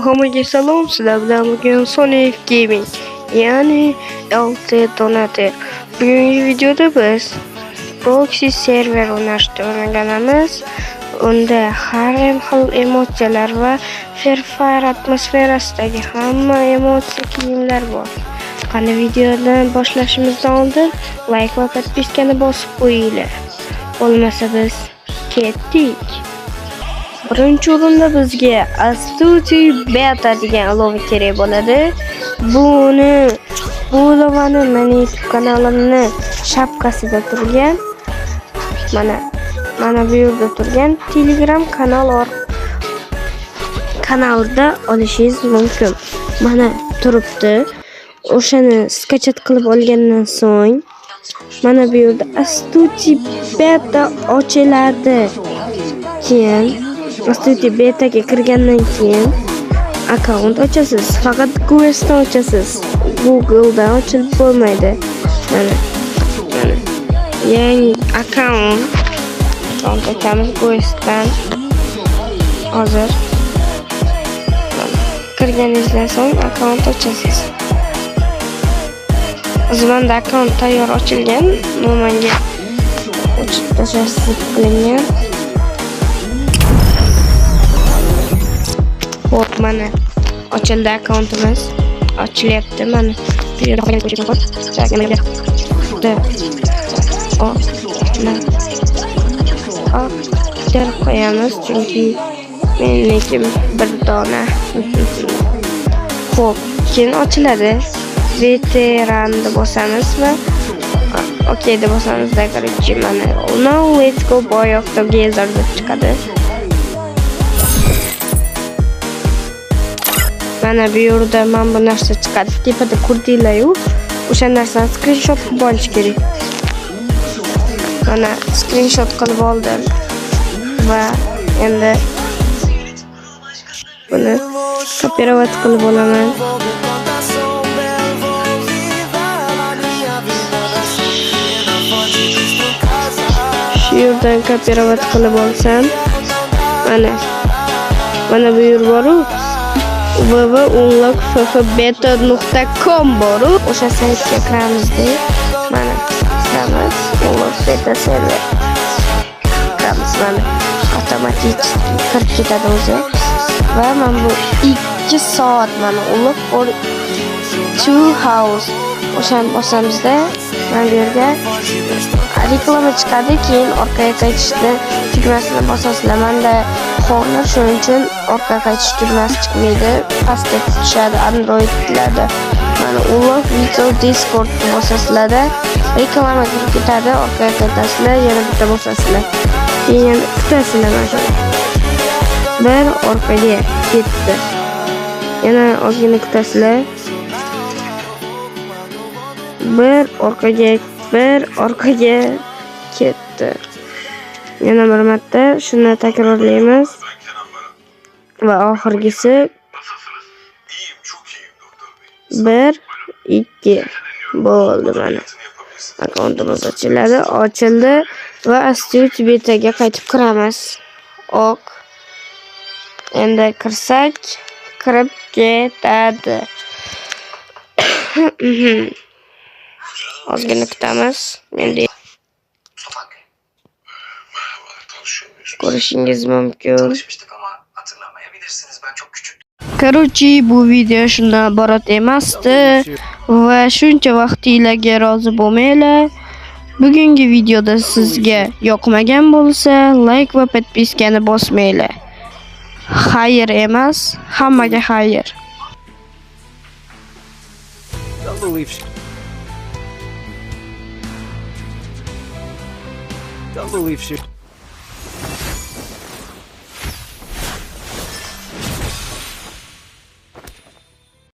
Hammaga salom, sizlar bilan bugun Sonic Gaming, ya'ni LT Donate. Bugungi videoda biz proxy server o'ynashni o'rganamiz. Unda har xil emotsiyalar va Free Fire atmosferasidagi hamma emotsiya kiyimlar bor. Qani, videoni boshlashimizdan oldin like va подписка ni bosib qo'yinglar. Bo'lmasa biz ketdik. Birinchi o'rinda bizga Astuti Beta degan ilova kerak bo'ladi. Bu ilovani meni YouTube kanalimni shapkasida turgan, mana bu yerda turgan Telegram kanalida olishingiz mumkin. Mana turibdi. O'shani скачать qilib olgandan so'ng mana bu yerda Astuti Beta ochiladi. Keyin Astuti Betaga kirgandan keyin akkaunt ochasiz. Faqat Google'dan ochasiz. Google'dan ochilib bo'lmaydi. Mana. Mana. Yangi akkaunt ochamiz Google'dan. Hozir. Mana. Kirganingizdan so'ng akkaunt ochasiz. Hozir menda akkaunt tayyor ochilgan. Bu menga o'chirib tashlash qilingan. Xo'p, mana ochildi akkauntimiz. Ochilyapti mana. Bu yerda qolgan ko'rsatma bor. Так, nima D O N A terib qo'yamiz, chunki meniki bir dona. Xo'p, keyin ochiladi. Veteranni bosamiz va OK deb bosamizda, короче, mana now let's go boy of together deb chiqadi. Mana bu yerda mana bu narsa chiqadi. Tepada ko'rdinglar-yu, o'sha narsani skrinshot qilib olish kerak. Mana skrinshot qilib oldim va endi buni kopirovat qilib olaman. Shu yerdan kopirovat qilib olsam, mana bu yer bor-u, www.unlockffbeta.com bor-u, o'sha saytga kiramizda, mana kiramiz, unlock beta server kiramiz, mana avtomatik kirib ketadi o'zi. Va mana bu 2 soat, mana unlock for 2 hours, o'shani bosamizda mana bu yerga reklama chiqadi, keyin orqaga qaytishni tugmasini bosasizlar. Menda Honor, shuning uchun orqaga qaytish tugmasi chiqmaydi, pastga tushadi Androidlarda. Mana unlock video Discord bosasizlarda reklama kirib ketadi, orqaga qaytasizlar, yana bitta bosasizlar. Keyin yana kutasizlar mana shuni. Bir orqaga ketdi. Yana ozgina kutasizlar. Bir orqaga, bir orqaga ketdi. Yana bir marta shuni takrorlaymiz. Va oxirgisi 1 2 bo'ldi mana. Akkauntimiz ochiladi, ochildi va Astute Betaga qaytib kiramiz. Ok. Endi kirsak, kirib ketadi. Ozgina kutamiz. Endi ko'rishingiz mumkin. Короче, bu video shundan iborat emasdi va shuncha vaqtinglarga rozi bo'lmanglar. Bugungi videoda sizga yoqmagan bo'lsa, like va подписка ni bosmanglar. Xayr emas, hammaga xayr. Don't believe she.